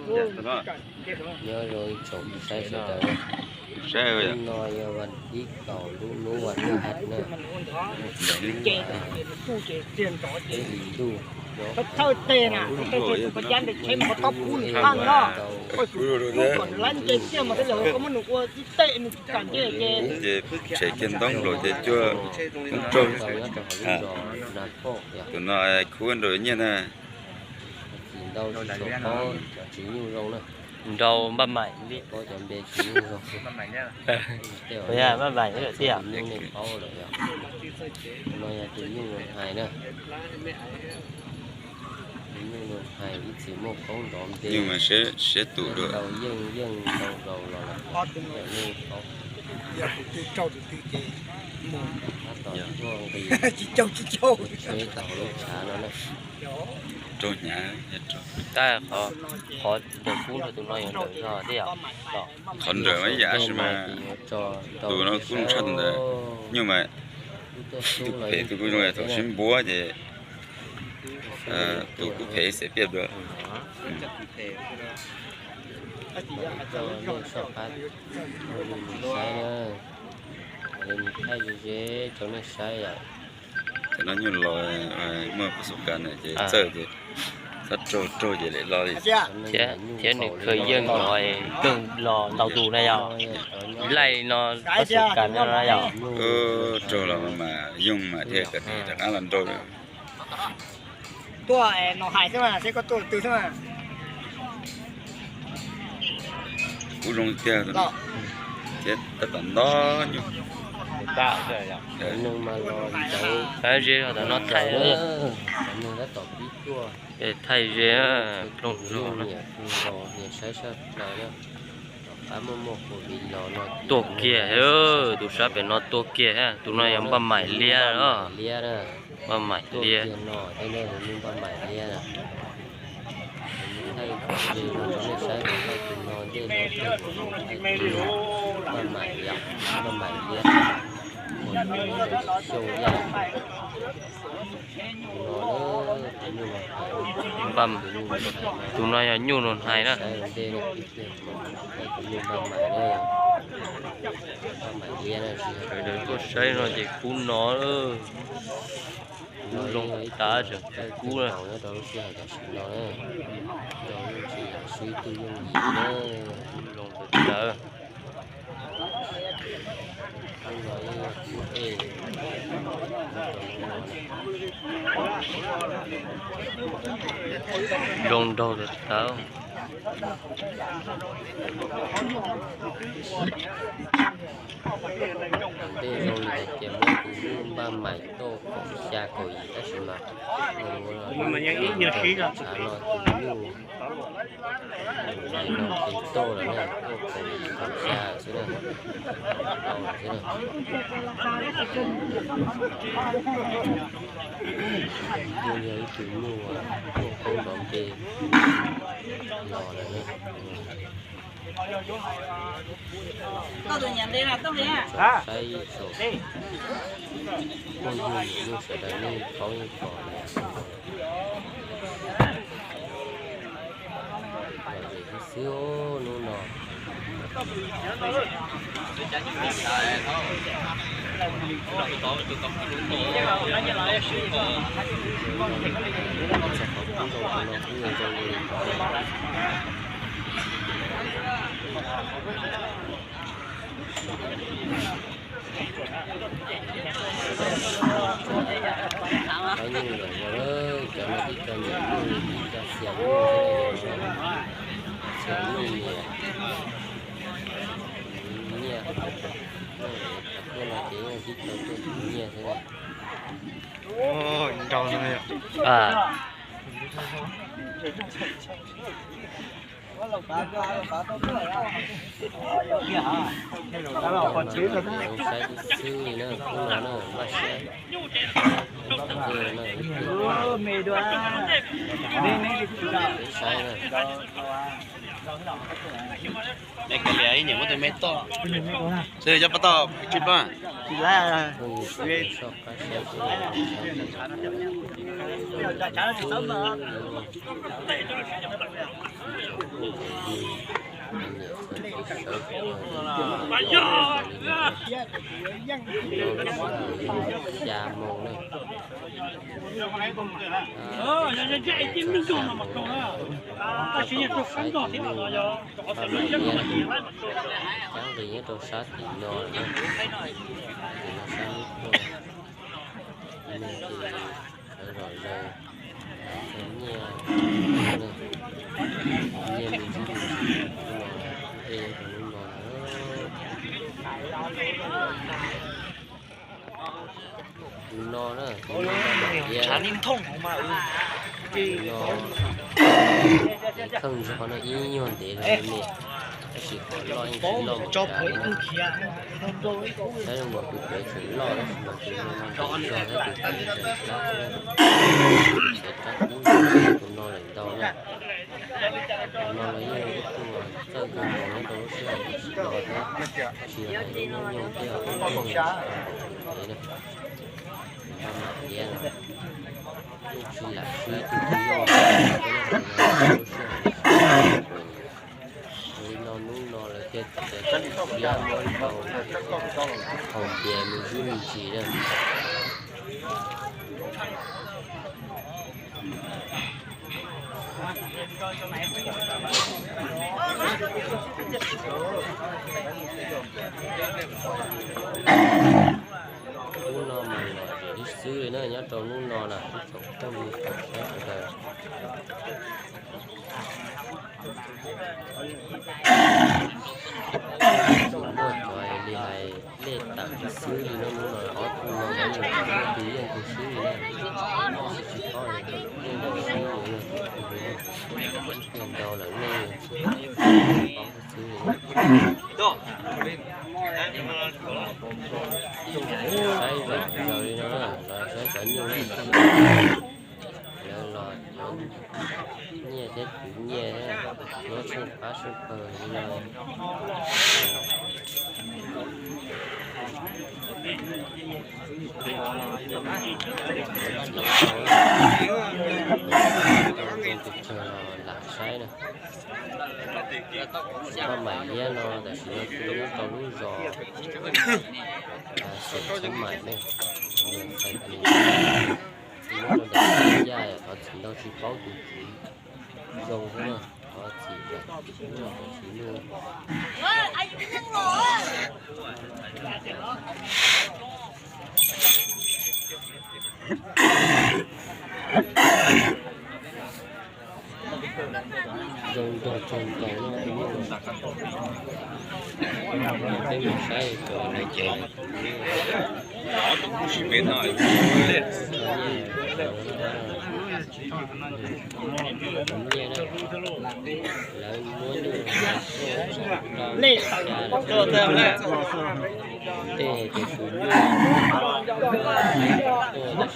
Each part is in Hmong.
Nyob zoo ib tsoom saib sawv daws, hnub no yog vas thib kaum lub hnub vas phuj hav na. Ib hlis ntuj, ces tshem kiag ntaub nkaus ces cua koob raug. Tus no khub nraug nyiaj na. Tsis ntau tsis tshua paub cov tsis nyuj zoo na. Nrau npaj maim li paub cov npe tsis nyuj zoo. Npaj maim li tiag. Nyuj nej paub lawm yog, no yog tus nyuj hais na. Tus nyuj hais ib txwm muaj koob nrov npe. Nyuj mas siab tus dua. Ntau yeej yeej ntau zaus los lawm, nej paub. Tab tom tuaj nqis tsheb tau lub tshav no na. Raug hnyav, tab qhov ntawm kub nrog tus no yuav ntawm zog thiab yom. Qhov nrawm ib yam sis mas tus no kub zoo tshaj tus ntawd. Nyuj mas tus phem tus kuj zoo, thaum sib npuab ces tus kub phem xiam piaj dua. Thaij ze ze rau nej saib yom. Cov no nyuj los muaj pas xub kas na ces txawj ces txhob raug, raug ces lem los li. Thiab nws khaws yeej los, yeej los ntau tus na yog. Laij no pas xub kas no na yog. Raug los mas yooj mas thiaj kom rov qab los nrau. Tuaj no hais xwb mas seb koj tuaj twg xwb mas. Kub zoo tiag, thiab tab tom nto nyuj. Ze tom no thaij, thaij ze ploog zog. Tuaj kiag, tus sab pem no tuaj kiag, tus no yog npaj maim liab os. Npaj maim liab. Npaj maim liab. Npaj maim liab. Tus no yog nyuj nus hais na. Sawv daws tuaj saib no ces kub no, kub zoo tas, tseem kub na. Zoo tas tas. Zoo nraug tas tas. Tej zoo li ces muab tus nyuj npaj maim tau kaum xya kaum yim tab sis mas tshav no tus nyuj no ces tau lawm na, tau kaum yim kaum xya xwb na. Tau lawm xwb na. Nyuj yog ib tug nyuj muaj koob nrov npe los lawm na. Saib ib tsoom phooj ywg niam nyuj sawv daws nej paub yeej pom lawm. Lom zem xwb xwb hnub no. Txog qhov kub zoo no kuj zoo li qhov Cov nyuj lawm yog cov no tib co nyiam nyuj, tib co xiam nyuj, xiam nyuj nyiam, nyiam, tuaj no ces tib co tuaj nyiam xwb na. Saib xwb xwb li na, kub no na, npaj siab. Saib na. Me kav liam ib nyuam muab tus me toj, xwb cov pab toj tsis pab. Phooj ywg sawv daws soj qab saib xwb. Xya moo na. Saib tim no, Paj Mam Liab na, cab nqis nyob rau sab tim no lawm na. Tim no sab lub tuaj, nej ces sawv zom zaws, nyiaj, nyiaj me ntsis, tus no, tus no, tus no na, tus no, tus no, kheej zog no ib nyuag ntev li me, tab sis qhov loj yeej tsis loj mus li. Saib zoo nkaus tus pem tseem loj tab sis mas tus no no ntev zog thiab tus pem tseem hlab thiab. Ces rab kub tus no lawm ntau na. Tus no los yeej ib tug txawj kawg nkaus nyob rau lub sij hawm tam sim no thiab, tab sis hais lub hnub nyoog thiab lub ntev na. Paj Mam Liab no yeej tsis lam swb ib tug twg yog thiab na, tus no lub sij hawm tam sim no. Ua li no hnub no lawv thiaj txiav txim siab muab ib tau haus npias me ntsis me ntsis na. Hnub no mas lom zem tib xwb li na, nyob rau hnub no na ib tsoom phooj ywg tsoom saib sawv daws. Muaj cov li hais lej tawm xwb li no, hnub no ob tug no mas yeej tsis muaj tus yeej tus swb li na. Tab sis tsis paub yeej tus swb li, yeej ntau lawm nej paub xwb li. Saib zom zaws li no na, los saib cov nyuj, lawv los cov nyiaj thiab tus nyiaj thiab, muab tsheej qab tsheej pawg li no. Lam saib na. Paj Mam Liab no tam sim no kuj nyob rau lub zos Xeem Xeeb Maim ne, Xais Phalis. Muab rau ntawm Yaj, thov txim ntau tsis paub tus tswv zoo thiab na, thov txim ntau tsis paub tus tswv zoo. Zoo nrog tsaug ntau no, peb mus saib kom lawv cov nyiaj na, lawv muab nyuj tuaj, tej ces tus nyuj tuaj tab sis mas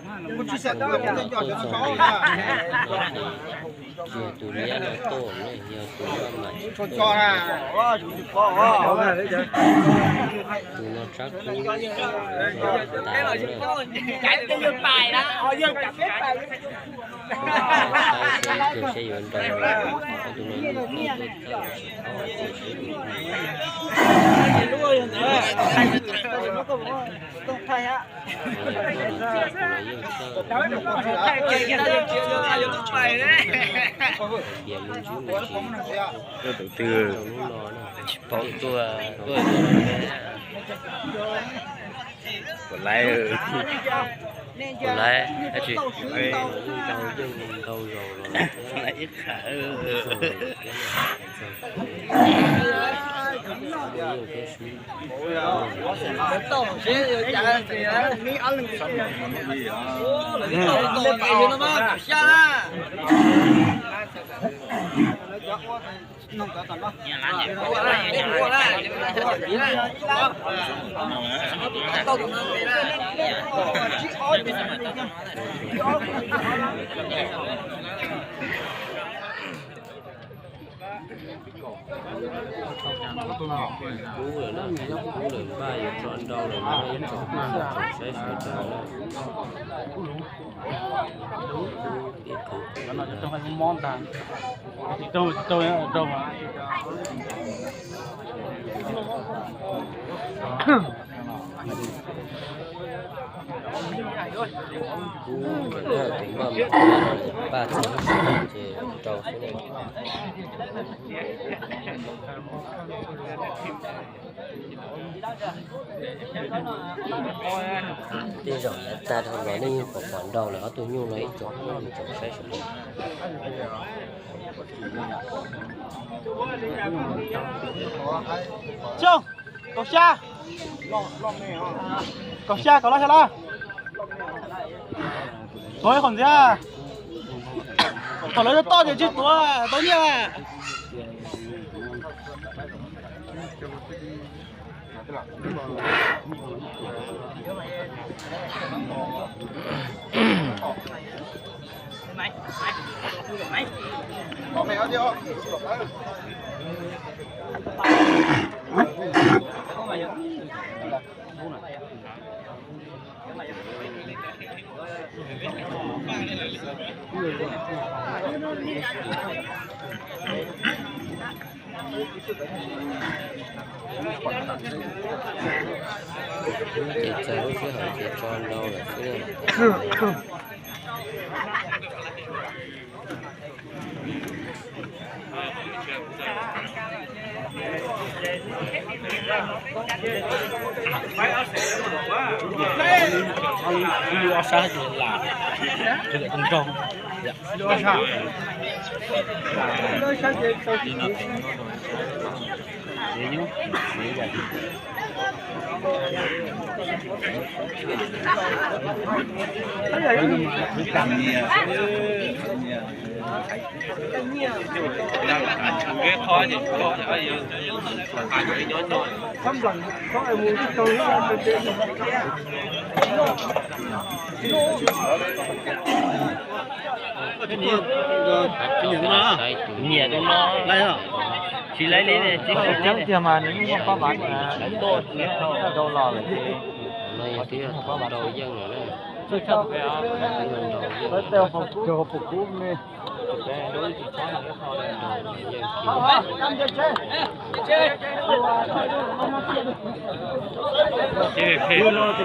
tuaj txog nqis no ces yog tus liab no tuaj na, yog tus Paj Mam tuaj. Tus no tsab kub tas na. Saib seb yuav nrau, tus no yeej tuaj txawj tsis paub hais tias seb tus twg. Tus no yeej txawj hais tias me ntsis me ntsis rau hnub no na. Tsis paub tuaj tuaj. Kuv laiv, kuv laiv dab tsi? Ntau yeej ntau zaus los ib qha. Kub lawm na, kub lawm, npaj yuav tso nrau lawm no, ib tsoom phooj ywg tsoom saib sawv daws na. Kub peb kub. Tus maj mam paj txiv ces rau xwb. Tej zaum yav tag dhau los nej yeej pom pom nrau lawm ob tug nyuj no ib tsoom, ib tsoom saib sawv daws. Xyoo, kaum xya, kaum xya, kaum los xya los. Tuav ib qhov ntxiv, thaum lawv yuav toj ces tsis tuav, tau nyiaj. Ces txog lub sij hawm ces tso nrau lawm xwb. Ob sab ces lam, ces lawm too nraug. Nyiam tus no, tsis laib li ne, tsis laib tiag mas nws muaj pab vav, rau los lawm ces no yog twb yog thaum rau yeej lawm na. Tus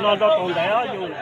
no rau tau ntawd yus.